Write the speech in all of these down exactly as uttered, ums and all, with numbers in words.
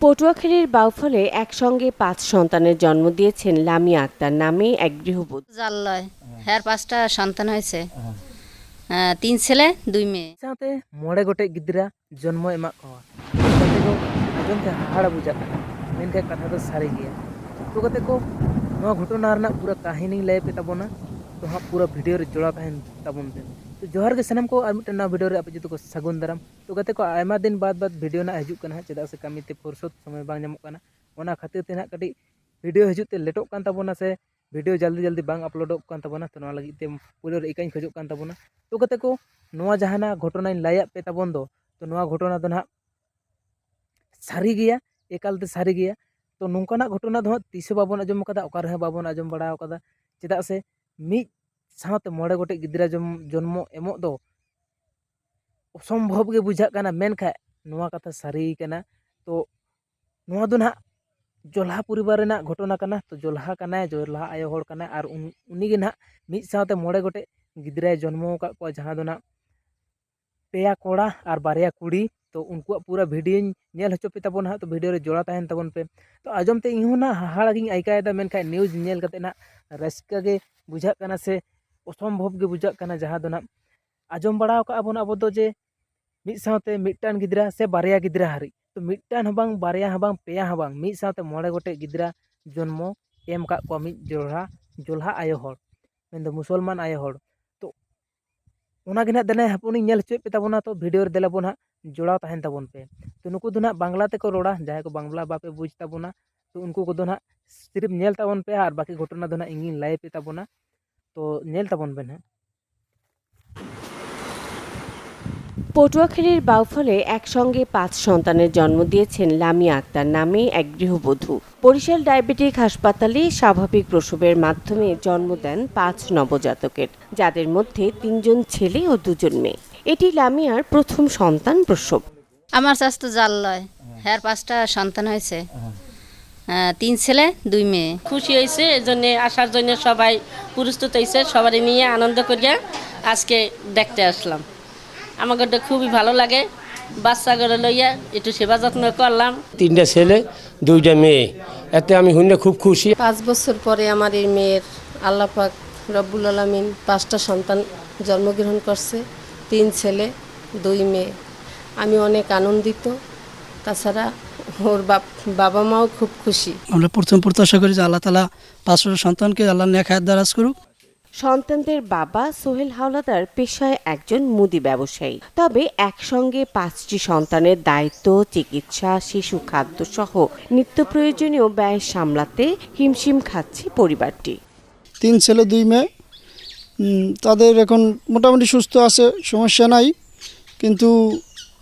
পটুয়াখালীর বাউফলে একসঙ্গে পাঁচ সন্তানের জন্ম দিয়েছেন লামিয়া আক্তার নামে এক গৃহবধূ। জাল লয়। হ্যাঁ। হ্যার পাঁচটা সন্তান হয়েছে। হ্যাঁ। আহ, তিন ছেলে, দুই মেয়ে। ᱥᱟᱶᱛᱮ ᱢᱚᱬᱮ ᱜᱚᱴᱮᱡ ᱜᱤᱫᱽᱨᱟᱹ ᱡᱚᱱᱢᱚ ᱮᱢᱟᱜ ᱠᱚᱣᱟ᱾ ᱜᱟᱛᱮ ᱠᱚ, ᱟᱸᱡᱚᱢ ᱛᱮ ᱦᱟᱦᱟᱲᱟ ᱵᱩᱡᱷᱟᱹᱜ ᱠᱟᱱᱟ, ᱢᱮᱱᱠᱷᱟᱱ ᱠᱟᱛᱷᱟ ᱫᱚ ᱥᱟᱹᱨᱤ ᱜᱮᱭᱟ᱾ ᱛᱚ ᱜᱟᱛᱮ ᱠᱚ, ᱱᱚᱣᱟ ᱜᱷᱚᱴᱚᱱᱟ ᱨᱮᱱᱟᱜ ᱯᱩᱨᱟᱹ ᱠᱟᱹᱦᱱᱤᱧ ᱞᱟᱹᱭ ᱟᱯᱮ ᱛᱟᱵᱚᱱᱟ᱾ ᱛᱚ ᱦᱟᱸᱜ ᱯᱩᱨᱟᱹ video ᱨᱮ ᱡᱚᱲᱟᱣ ᱛᱟᱦᱮᱱ ᱛᱟᱵᱚᱱ ᱯᱮ᱾ ᱛᱚ ᱡᱚᱦᱟᱨ ᱜᱮ ᱥᱟᱱᱟᱢ ᱠᱚ, ᱟᱨ ᱢᱤᱫᱴᱮᱱ ᱱᱟᱣᱟ video ᱨᱮ ᱟᱯᱮ ᱡᱚᱛᱚ ᱠᱚ ᱥᱟᱹᱜᱩᱱ ᱫᱟᱨᱟᱢ᱾ ᱛᱚ ᱜᱟᱛᱮ ᱠᱚ, ᱟᱭᱢᱟ ᱫᱤᱱ ᱵᱟᱫ ᱵᱟᱫ video ᱱᱟᱜ ᱦᱤᱡᱩᱜ ᱠᱟᱱᱟ ᱦᱟᱸᱜ, ᱪᱮᱫᱟᱜ ᱥᱮ ᱠᱟᱹᱢᱤ ᱛᱮ ᱯᱷᱩᱨᱥᱚᱛ ᱥᱚᱢᱚᱭ ᱵᱟᱝ ᱧᱟᱢᱚᱜ ᱠᱟᱱᱟ᱾ ᱚᱱᱟ ᱠᱷᱟᱹᱛᱤᱨ ᱛᱮ ᱱᱟᱜ ᱠᱟᱹᱴᱤᱡ video ᱦᱤᱡᱩᱜ ᱛᱮ ᱞᱮᱴᱚᱜ ᱠᱟᱱ ᱛᱟᱵᱚᱱᱟ, ᱥᱮ video ᱡᱟᱞᱫᱤ ᱡᱟᱞᱫᱤ ᱵᱟᱝ ᱟᱯᱞᱳᱰᱚᱜ ᱠᱟᱱ ᱛᱟᱵᱚᱱᱟ᱾ ᱛᱚ ᱱᱚᱣᱟ ᱞᱟᱹᱜᱤᱫ ᱛᱮ ᱯᱩᱭᱞᱩ ᱨᱮ ᱤᱠᱟᱹᱧ ᱠᱷᱚᱡᱚᱜ ᱠᱟᱱ ᱛᱟᱵᱚᱱᱟ᱾ ᱛᱚ ᱜᱟᱛᱮ ᱠᱚ, ᱱᱚᱣᱟ ᱡᱟᱦᱟᱱᱟᱜ ᱜᱷᱚᱴᱚᱱᱟᱧ ᱞᱟᱹᱭᱟᱫ ᱯᱮ ᱛᱟᱵᱚᱱ ᱫᱚ, ᱛᱚ ᱱᱚᱣᱟ ᱜᱷᱚᱴᱚᱱᱟ ᱫᱚ ᱱᱟᱦᱟᱜ ᱥᱟᱹᱨᱤ ᱜᱮᱭᱟ, ᱮᱠᱟᱞ ᱛᱮ ᱥᱟᱹᱨᱤ ᱜᱮᱭᱟ᱾ ᱛᱚ ᱱᱚᱝᱠᱟᱱᱟᱜ ᱜᱷᱚᱴᱚᱱᱟ ᱫᱚ ᱦᱟᱸᱜ ᱛᱤᱥ ᱦᱚᱸ ᱵᱟᱵᱚᱱ ᱟᱸᱡᱚᱢ ᱟᱠᱟᱫᱟ, ᱚᱠᱟ ᱨᱮᱦᱚᱸ ᱵᱟᱵᱚᱱ ᱟᱸᱡᱚᱢ ᱵᱟᱲᱟ ᱟᱠᱟᱫᱟ᱾ ᱪᱮᱫᱟᱜ ᱥᱮ ᱢᱤᱫ ᱥᱟᱶᱛᱮ ᱢᱚᱬᱮ ᱜᱚᱴᱮᱡ ᱜᱤᱫᱽᱨᱟᱹ ᱡᱚᱢ, ᱡᱚᱱᱢᱚ ᱮᱢᱚᱜ ᱫᱚ ᱚᱥᱚᱢᱵᱷᱚᱵ ᱜᱮ ᱵᱩᱡᱷᱟᱹᱜ ᱠᱟᱱᱟ, ᱢᱮᱱᱠᱷᱟᱱ ᱱᱚᱣᱟ ᱠᱟᱛᱷᱟ ᱥᱟᱹᱨᱤ ᱠᱟᱱᱟ᱾ ᱛᱚ ᱱᱚᱣᱟ ᱫᱚ ᱱᱟᱦᱟᱜ ᱡᱚᱞᱦᱟ ᱯᱚᱨᱤᱵᱟᱨ ᱨᱮᱱᱟᱜ ᱜᱷᱚᱴᱚᱱᱟ ᱠᱟᱱᱟ᱾ ᱛᱚ ᱡᱚᱞᱦᱟ ᱠᱟᱱᱟᱭ, ᱡᱚᱞᱦᱟ ᱟᱭᱳ ᱦᱚᱲ ᱠᱟᱱᱟᱭ, ᱟᱨ ᱩᱱ-, ᱩᱱᱤ ᱜᱮ ᱱᱟᱦᱟᱜ ᱢᱤᱫ ᱥᱟᱶᱛᱮ ᱢᱚᱬᱮ ᱜᱚᱴᱮᱡ ᱜᱤᱫᱽᱨᱟᱹᱭ ᱡᱚᱱᱢᱚ ᱟᱠᱟᱫ ᱠᱚᱣᱟ, ᱡᱟᱦᱟᱸ ᱫᱚ ᱱᱟᱦᱟᱜ ᱯᱮᱭᱟ ᱠᱚᱲᱟ ᱟᱨ ᱵᱟᱨᱭᱟ ᱠᱩᱲᱤ᱾ ᱛᱚ ᱩᱱᱠᱩᱣᱟᱜ ᱯᱩᱨᱟᱹ videoᱧ ᱧᱮᱞ ᱦᱚᱪᱚ ᱯᱮ ᱛᱟᱵᱚᱱᱟ ᱦᱟᱸᱜ, ᱛᱚ video ᱨᱮ ᱡᱚᱲᱟᱣ ᱛᱟᱦᱮᱱ ᱛᱟᱵᱚᱱ ᱯᱮ᱾ ᱛᱚ ᱟᱸᱡᱚᱢ ᱛᱮ ᱤᱧ ᱦᱚᱸ ᱱᱟᱦᱟᱜ ᱦᱟᱦᱟᱲᱟ ᱜᱤᱧ ᱟᱹᱭᱠᱟᱹᱣ ᱮᱫᱟ, ᱢᱮᱱᱠᱷᱟᱱ news ᱧᱮᱞ ᱠᱟᱛᱮ ᱱᱟᱦᱟᱜ ᱨᱟᱹᱥᱠᱟᱹ ᱜᱮ ᱵᱩᱡᱷᱟᱹᱜ ᱠᱟᱱᱟ, ᱥᱮ ᱚᱥᱚᱢᱵᱷᱚᱵ ᱜᱮ ᱵᱩᱡᱷᱟᱹᱜ ᱠᱟᱱᱟ᱾ ᱡᱟᱦᱟᱸ ᱫᱚ ᱱᱟᱦᱟᱜ ᱟᱸᱡᱚᱢ ᱵᱟᱲᱟ ᱟᱠᱟᱫ ᱟᱵᱚᱱ ᱟᱵᱚ ᱫᱚ ᱡᱮ ᱢᱤᱫ ᱥᱟᱶᱛᱮ ᱢᱤᱫᱴᱟᱝ ᱜᱤᱫᱽᱨᱟᱹ ᱥᱮ ᱵᱟᱨᱭᱟ ᱜᱤᱫᱽᱨᱟᱹ ᱦᱟᱹᱨᱤᱡ, ᱛᱚ ᱢᱤᱫᱴᱟᱝ ᱦᱚᱸ ᱵᱟᱝ, ᱵᱟᱨᱭᱟ ᱦᱚᱸ ᱵᱟᱝ, ᱯᱮᱭᱟ ᱦᱚᱸ ᱵᱟᱝ, ᱢᱤᱫ ᱥᱟᱶᱛᱮ ᱢᱚᱬᱮ ᱜᱚᱴᱮᱡ ᱜᱤᱫᱽᱨᱟᱹ ᱡᱚᱱᱢᱚ ᱮᱢ ᱟᱠᱟᱫ ᱠᱚᱣᱟ ᱢᱤᱫ ᱡᱚᱞᱦᱟ, ᱡᱚᱞᱦᱟ ᱟᱭᱳ ᱦᱚᱲ, ᱢᱮᱱᱫᱚ ᱢᱩᱥᱚᱞᱢᱟᱱ ᱟᱭᱳ ᱦᱚᱲ᱾ ᱛᱚ ᱚᱱᱟ ᱜᱮ ᱱᱟᱦᱟᱜ ᱫᱮᱱᱟ ᱦᱟᱯᱮ ᱩᱱᱤᱧ ᱧᱮᱞ ᱦᱚᱪᱚᱭᱮᱫ ᱯᱮ ᱛᱟᱵᱚᱱᱟ, ᱛᱚ video ᱨᱮ ᱫᱮᱞᱟ ᱵᱚᱱ ᱦᱟᱸᱜ ᱡᱚᱲᱟᱣ ᱛᱟᱦᱮᱱ ᱛᱟᱵᱚᱱ ᱯᱮ᱾ ᱛᱚ ᱱᱩᱠᱩ ᱫᱚ ᱱᱟᱦᱟᱜ ᱵᱟᱝᱞᱟ ᱛᱮᱠᱚ ᱨᱚᱲᱟ, ᱡᱟᱦᱟᱸᱭ ᱠᱚ ᱵᱟᱝᱞᱟ ᱵᱟᱯᱮ ᱵᱩᱡᱽ ᱛᱟᱵᱚᱱᱟ, ᱛᱚ ᱩᱱᱠᱩ ᱠᱚᱫᱚ ᱱᱟᱦᱟᱜ ᱥᱤᱨᱤᱯ ᱧᱮᱞ ᱛᱟᱵᱚᱱ ᱯᱮ ᱟᱨ ᱵᱟᱹᱠᱤ ᱜᱷᱚᱴᱚᱱᱟ ᱫᱚ ᱱᱟᱦᱟᱜ ᱤᱧᱤᱧ ᱞᱟᱹᱭ ᱟᱯᱮ ᱛᱟᱵᱚᱱᱟ᱾ ᱛᱚ ᱧᱮᱞ ᱛᱟᱵᱚᱱ ᱯᱮ ᱱᱟᱦᱟᱜ᱾ পটুয়াখালীর বাউফলে একসঙ্গে পাঁচ সন্তানের জন্ম দিয়েছেন লামিয়া আক্তার নামে এক গৃহবধূ। বরিশাল ডায়াবেটিক হাসপাতালে স্বাভাবিক প্রসবের মাধ্যমে জন্ম দেন পাঁচ নবজাতকের, যাদের মধ্যে তিনজন ছেলে ও দুজন মেয়ে। এটি লামিয়ার প্রথম সন্তান প্রসব। আমার স্বাস্থ্য জাল লয়, হ্যাঁ। হ্যার পাঁচটা সন্তান হয়েছে। হ্যাঁ। আহ, তিন ছেলে, দুই মেয়ে। খুশি হয়েছে, এই জন্য আসার জন্য সবাই প্রস্তুত হয়েছে, সবারই নিয়ে আনন্দ করিয়া আজকে দেখতে আসলাম। আমার কাছে খুবই ভালো লাগে। বাচ্চাগুলো লইয়া একটু সেবা যত্ন করলাম। তিনটা ছেলে, দুইটা মেয়ে, এতে আমি হুইন্না খুব খুশি। পাঁচ বছর পরে আমার এই মেয়ের আল্লাহ পাক রব্বুল আলামিন পাঁচটা সন্তান জন্মগ্রহণ করছে, তিন ছেলে, দুই মেয়ে। আমি অনেক আনন্দিত। তাছাড়া ওর বাপ, বাবা মাও খুব খুশি। আমরা প্রথম প্রত্যাশা করি যে আল্লাহ তাআলা পাঁচটা সন্তানকে আল্লাহ নেক হায়াত দারাজ করুক। সন্তানদের বাবা সোহেল হাওলাদার পেশায় একজন মুদি ব্যবসায়ী। তবে একসঙ্গে পাঁচটি সন্তানের দায়িত্ব, চিকিৎসা, শিশু খাদ্য সহ নিত্য প্রয়োজনীয় ব্যয় সামলাতে হিমশিম খাচ্ছে পরিবারটি। তিন ছেলে, দুই মেয়ে। উম, তাদের এখন মোটামুটি সুস্থ আছে, সমস্যা নাই। কিন্তু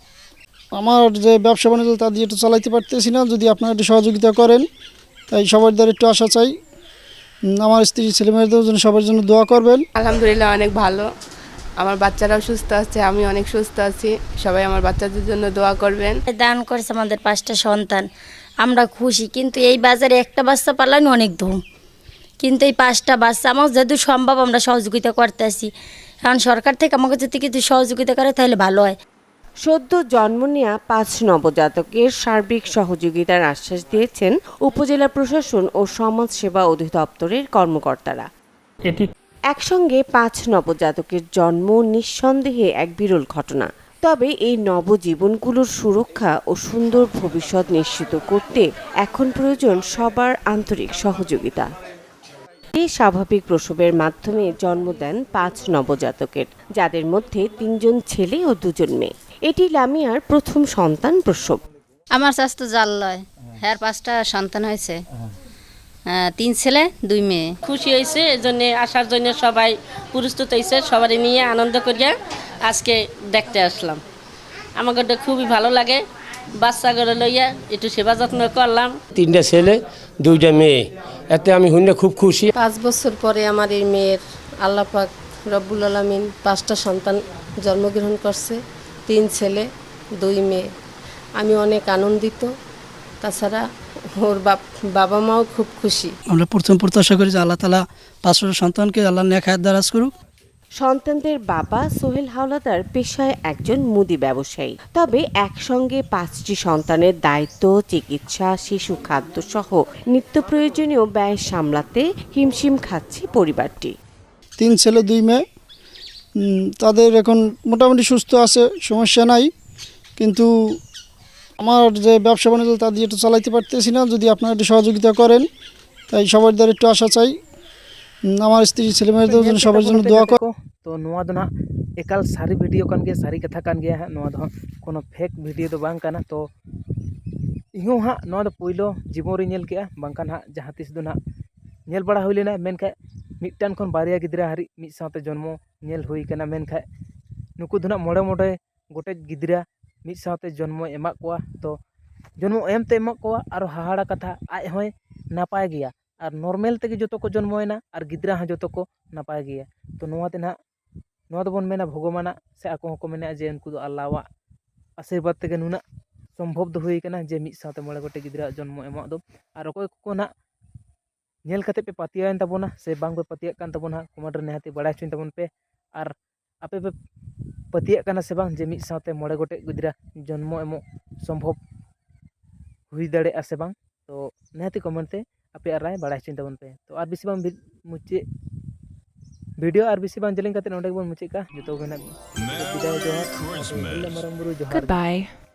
আমার যে ব্যবসা বাণিজ্য, তা দিয়ে একটু চালাইতে পারতেছি না। যদি আপনারা একটু সহযোগিতা করেন, তাই সবার দ্বারা একটু আশা চাই। উম, আমার স্ত্রী, ছেলে মেয়েদের জন্য, সবার জন্য দোয়া করবেন। আলহামদুলিল্লাহ, অনেক ভালো। আমার বাচ্চারাও সুস্থ আছে, আমি অনেক সুস্থ আছি। সবাই আমার বাচ্চাদের জন্য দোয়া করবেন। দান করেছে আমাদের পাঁচটা সন্তান, আমরা খুশি। কিন্তু এই বাজারে একটা বাচ্চা পালানো অনেক ধুম, কিন্তু এই পাঁচটা বাচ্চা আমার যেহেতু সম্ভব আমরা সহযোগিতা করতে আসি। কারণ সরকার থেকে আমাকে যদি কিছু সহযোগিতা করে তাহলে ভালো হয়। সদ্য জন্ম নেয়া পাঁচ নবজাতকের সার্বিক সহযোগিতার আশ্বাস দিয়েছেন উপজেলা প্রশাসন ও সমাজ সেবা অধিদপ্তরের কর্মকর্তারা। এটি একসঙ্গে পাঁচ নবজাতকের জন্ম নিঃসন্দেহে এক বিরল ঘটনা। তবে এই নবজীবনগুলোর সুরক্ষা ও সুন্দর ভবিষ্যৎ নিশ্চিত করতে এখন প্রয়োজন সবার আন্তরিক সহযোগিতা। এই স্বাভাবিক প্রসবের মাধ্যমে জন্ম দেন পাঁচ নবজাতকের, যাদের মধ্যে তিনজন ছেলে ও দুজন মেয়ে। এটি লামিয়ার প্রথম সন্তান প্রসব। আমার স্বাস্থ্য জাল লয়, হ্যাঁ, পাঁচটা সন্তান হয়েছে। আহ, তিন ছেলে, দুই মেয়ে। খুশি হয়েছে, এই জন্য আসার জন্য সবাই প্রস্তুত হয়েছে। সবারই নিয়ে আনন্দ করিয়া আজকে দেখতে আসলাম। আমার ঘরটা খুবই ভালো লাগে। বাচ্চাগুলো লইয়া একটু সেবা যত্ন করলাম। তিনটা ছেলে, দুইটা মেয়ে, এতে আমি হুইন্না খুব খুশি। পাঁচ বছর পরে আমার এই মেয়ের আল্লাহ পাক রব্বুল আলামিন পাঁচটা সন্তান জন্মগ্রহণ করছে, তিন ছেলে, দুই মেয়ে। আমি অনেক আনন্দিত। তাছাড়া ওর বাপ, বাবা মাও খুব খুশি। আমরা প্রথম প্রত্যাশা করি যে আল্লাহ তাআলা পাঁচটা সন্তানকে আল্লাহ নেক হায়াত দারাজ করুক। সন্তানদের বাবা সোহেল হাওলাদার পেশায় একজন মুদি ব্যবসায়ী। তবে একসঙ্গে পাঁচটি সন্তানের দায়িত্ব, চিকিৎসা, শিশু খাদ্য সহ নিত্য প্রয়োজনীয় ব্যয় সামলাতে হিমশিম খাচ্ছে পরিবারটি। তিন ছেলে দুই মেয়ে। উম, তাদের এখন মোটামুটি সুস্থ আছে, সমস্যা নাই। কিন্তু আমার যে ব্যবসা বাণিজ্য, তা দিয়ে একটু চালাইতে পারতেছি না। যদি আপনারা একটু সহযোগিতা করেন, তাই সবার দ্বারা একটু আশা চাই। উম, আমার স্ত্রী, ছেলে মেয়েদের জন্য, সবার জন্য দোয়া করেন। ᱛᱚ ᱱᱚᱣᱟ ᱫᱚ ᱱᱟᱦᱟᱜ ᱮᱠᱟᱞ ᱥᱟᱹᱨᱤ ᱵᱷᱤᱰᱤᱭᱳ ᱠᱟᱱ ᱜᱮᱭᱟ, ᱥᱟᱹᱨᱤ ᱠᱟᱛᱷᱟ ᱠᱟᱱ ᱜᱮᱭᱟ ᱦᱟᱸᱜ᱾ ᱱᱚᱣᱟ ᱫᱚ ᱦᱟᱸᱜ ᱠᱳᱱᱳ ᱯᱷᱮᱠ ᱵᱷᱤᱰᱤᱭᱳ ᱫᱚ ᱵᱟᱝ ᱠᱟᱱᱟ᱾ ᱛᱚ ᱤᱧᱦᱚᱸ ᱦᱟᱸᱜ ᱱᱚᱣᱟ ᱫᱚ ᱯᱳᱭᱞᱳ ᱡᱤᱵᱚᱱ ᱨᱤᱧ ᱧᱮᱞ ᱠᱮᱜᱼᱟ, ᱵᱟᱝᱠᱷᱟᱱ ᱦᱟᱸᱜ ᱡᱟᱦᱟᱸ ᱛᱤᱥ ᱫᱚ ᱱᱟᱦᱟᱜ ᱧᱮᱞ ᱵᱟᱲᱟ ᱦᱩᱭ ᱞᱮᱱᱟ, ᱢᱮᱱᱠᱷᱟᱱ ᱢᱤᱫᱴᱟᱝ ᱠᱷᱚᱱ ᱵᱟᱨᱭᱟ ᱜᱤᱫᱽᱨᱟᱹ ᱦᱟᱹᱨᱤᱡ ᱢᱤᱫ ᱥᱟᱶᱛᱮ ᱡᱚᱱᱢᱚ ᱧᱮᱞ ᱦᱩᱭ ᱠᱟᱱᱟ᱾ ᱢᱮᱱᱠᱷᱟᱱ ᱱᱩᱠᱩ ᱫᱚ ᱱᱟᱦᱟᱜ ᱢᱚᱬᱮ ᱢᱚᱬᱮ ᱜᱚᱴᱮᱡ ᱜᱤᱫᱽᱨᱟᱹ ᱢᱤᱫ ᱥᱟᱶᱛᱮ ᱡᱚᱱᱢᱚᱭ ᱮᱢᱟᱜ ᱠᱚᱣᱟ᱾ ᱛᱚ ᱡᱚᱱᱢᱚ ᱮᱢ ᱛᱮ ᱮᱢᱟᱜ ᱠᱚᱣᱟ, ᱟᱨᱚ ᱦᱟᱦᱟᱲᱟ ᱠᱟᱛᱷᱟ, ᱟᱡ ᱦᱚᱸᱭ ᱱᱟᱯᱟᱭ ᱜᱮᱭᱟ, ᱟᱨ ᱱᱚᱨᱢᱮᱞ ᱛᱮᱜᱮ ᱡᱚᱛᱚ ᱠᱚ ᱡᱚᱱᱢᱚᱭᱮᱱᱟ, ᱟᱨ ᱜᱤᱫᱽᱨᱟᱹ ᱦᱚᱸ ᱡᱚᱛᱚ ᱠᱚ ᱱᱟᱯᱟᱭ ᱜᱮᱭᱟ᱾ ᱛᱚ ᱱᱚᱣᱟ ᱛᱮ ᱱᱟᱦᱟᱜ, ᱱᱚᱣᱟ ᱫᱚᱵᱚᱱ ᱢᱮᱱᱟ ᱵᱷᱚᱜᱚᱵᱟᱱᱟᱜ, ᱥᱮ ᱟᱠᱚ ᱦᱚᱸᱠᱚ ᱢᱮᱱᱟ ᱡᱮ ᱩᱱᱠᱩ ᱫᱚ ᱟᱞᱞᱟᱣᱟᱜ ᱟᱥᱤᱨᱵᱟᱫᱽ ᱛᱮᱜᱮ ᱱᱩᱱᱟᱹᱜ ᱥᱚᱢᱵᱷᱚᱵ ᱫᱚ ᱦᱩᱭ ᱠᱟᱱᱟ ᱡᱮ ᱢᱤᱫ ᱥᱟᱶᱛᱮ ᱢᱚᱬᱮ ᱜᱚᱴᱮᱡ ᱜᱤᱫᱽᱨᱟᱹᱣᱟᱜ ᱡᱚᱱᱢᱚ ᱮᱢᱚᱜ ᱫᱚ᱾ ᱟᱨ ᱚᱠᱚᱭ ᱠᱚᱠᱚ ᱱᱟᱦᱟᱜ ᱧᱮᱞ ᱠᱟᱛᱮ ᱯᱮ ᱯᱟᱹᱛᱭᱟᱹᱣᱮᱱ ᱛᱟᱵᱚᱱᱟ ᱥᱮ ᱵᱟᱝ ᱯᱮ ᱯᱟᱹᱛᱭᱟᱹᱜ ᱠᱟᱱ ᱛᱟᱵᱚᱱᱟ, ᱠᱚᱢᱮᱱᱴ ᱨᱮ ᱱᱤᱦᱟᱹᱛᱤ ᱵᱟᱲᱟᱭ ᱦᱚᱪᱚᱧ ᱛᱟᱵᱚᱱ ᱯᱮ᱾ ᱟᱨ ᱟᱯᱮ ᱯᱮ ᱯᱟᱹᱛᱭᱟᱹᱜ ᱠᱟᱱᱟ ᱥᱮ ᱵᱟᱝ ᱡᱮ ᱢᱤᱫ ᱥᱟᱶᱛᱮ ᱢᱚᱬᱮ ᱜᱚᱴᱮᱡ ᱜᱤᱫᱽᱨᱟᱹ ᱡᱚᱱᱢᱚ ᱮᱢᱚᱜ ᱥᱚᱢᱵᱷᱚᱵ ᱦᱩᱭ ᱫᱟᱲᱮᱭᱟᱜᱼᱟ ᱥᱮ ᱵᱟᱝ? ᱛᱚ ᱱᱤᱦᱟᱹᱛᱤ ᱠᱚᱢᱮᱱᱴ ᱛᱮ ᱟᱯᱮᱭᱟᱜ ᱨᱟᱭ ᱵᱟᱲᱟᱭ ᱦᱚᱪᱚᱧ ᱛᱟᱵᱚᱱ ᱯᱮ᱾ ᱛᱚ ᱟᱨ ᱵᱮᱥᱤ ᱵᱟᱝ ᱵᱷᱤ- ᱢᱩᱪᱟᱹᱫ ᱵᱷᱤᱰᱤᱭᱳ ᱟᱨ ᱵᱮᱥᱤ ᱵᱟᱝ ᱡᱮᱞᱮᱧ ᱠᱟᱛᱮ ᱱᱚᱸᱰᱮ ᱜᱮᱵᱚᱱ ᱢᱩᱪᱟᱹᱫ ᱠᱟᱜᱼᱟ᱾ ᱡᱚᱛᱚ ᱠᱚᱜᱮ ᱱᱟᱜ ᱵᱤᱫᱟᱭ ᱡᱚᱦᱟᱨ᱾ ᱢᱟᱨᱟᱝ ᱵᱩᱨᱩ ᱡᱚᱦᱟᱨ᱾ Goodbye.